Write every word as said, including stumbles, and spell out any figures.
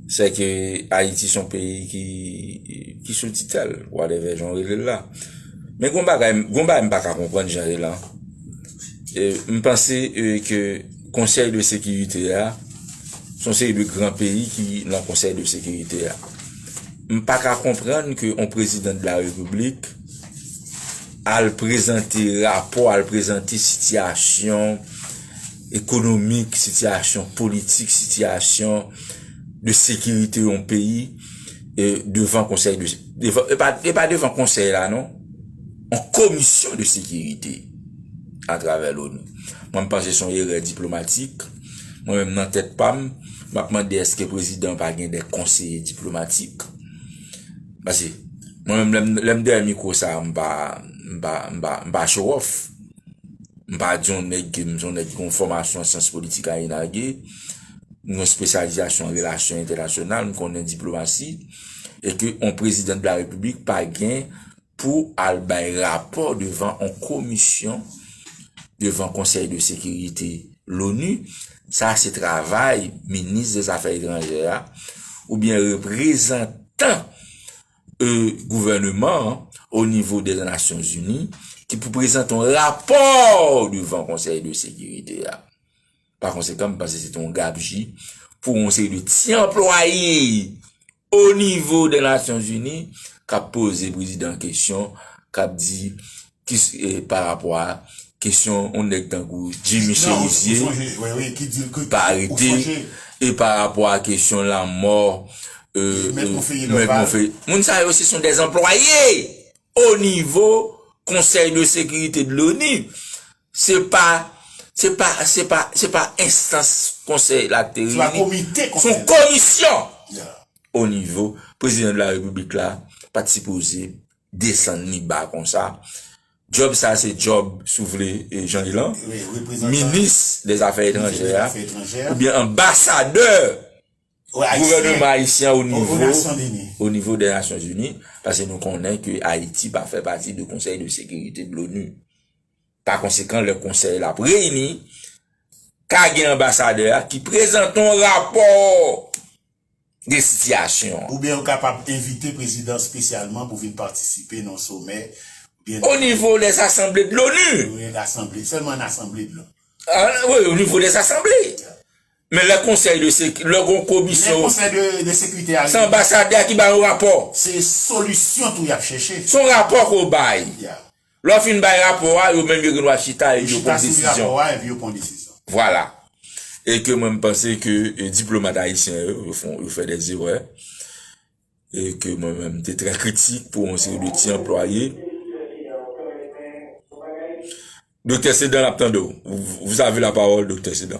Se ke Ayiti se yon peyi ki, ki sou titèl, whatever jan w rele l la. Men gon bagay, gon bagay m pa ka konprann, Jean Relan. E, m panse, e, ke Konsèy de Sekirite a, se yon seri de gran peyi ki nan Konsèy de Sekirite a. M pa ka konprann ke yon prezidan de la repiblik al prezante rapò, al prezante sitiyasyon ekonomik, sitiyasyon politik, sitiyasyon de sekirite yon peyi, e, devan konsèy de, devan, e pa, e pa devan konsèy la, non. Yon komisyon de sekirite atravè l'ONU. Mwen, m panse se yon erè diplomatik. Mwen menm, nan tèt pa m, m ap mande èske prezidan pa gen de konseye diplomatik. Paske mwen menm, lè m, lè m dèyè mikwo sa a, m pa, m pa, m pa, m pa show off. M pa di yon nèg ke m se yon nèg ki gen yon fòmasyon an syans politik a inage, yon espesyalizasyon an relasyon entènasyonal, m konnen diplomasi, e ke yon prezidan de la repiblik pa gen pou al bay rapò devan yon komisyon, devan Konsèy de Sekirite l'ONU. Sa se travay minis de zafè etranjè a, oubyen reprezantan, e, gouvènman an o nivo de Nasyonzini, ki pou prezante yon rapò devan Konsèy de Sekirite a. Pa konsekan, m panse se te yon gabji pou yon seri de ti anplwaye o nivo de Nasyonzini k ap poze prezidan kesyon, k ap di, ki, e, pa rapò a kesyon yon nèg tankou Jimmy Chérizier pa arete, e pa rapò a kesyon lanmò, e, Mèt Monferrier Dorval. Moun sa yo, se son des anplwaye o nivo Konsèy de Sekirite de l'ONU. Se pa, se pa, se pa, se pa enstans konsèy la ki te reyini. Se yon komisyon o nivo prezidan de la repiblik la pa t sipoze desann li ba konsa. Djòb sa se djòb, si w vle, e, Jean Relan, minis de zafè etranjè a, oubyen anbasadè gouvènman ayisyen o nivo, o nivo de Nasyonzini, paske nou konnen ke Ayiti pa fè pati de Konsèy de Sekirite de l'ONU. Pa konsekan, lè konsèy la ap reyini, ka gen anbasadè a ki prezante yon rapò de sitiyasyon. Oubyen yo kapab envite prezidan espesyalman pou vin patisipe nan somè, oubyen o nivo de asanble de l'ONU. Wi, lasanble, sèlman nan asanble de l'ONU. Ah, wi, o nivo de asanble. Men lè konsèy de sek-, lè gon komisyon, se anbasadè a ki ba yo rapò. Se solisyon tou y ap chèche. Se yon rapò ke w bay. Lè w fin bay rapò a, yo menm yo gen dwa chita e yo pran desizyon. Vwala. E ke mwen, m panse ke, e, diplomat ayisyen yo, yo fè, yo fè dè erè. E ke mwen menm, m te trè kritik pou yon seri de ti anplwaye. Doktè Sedan, n ap tande w. Vous, vous avez la parole, Doktè Sedan.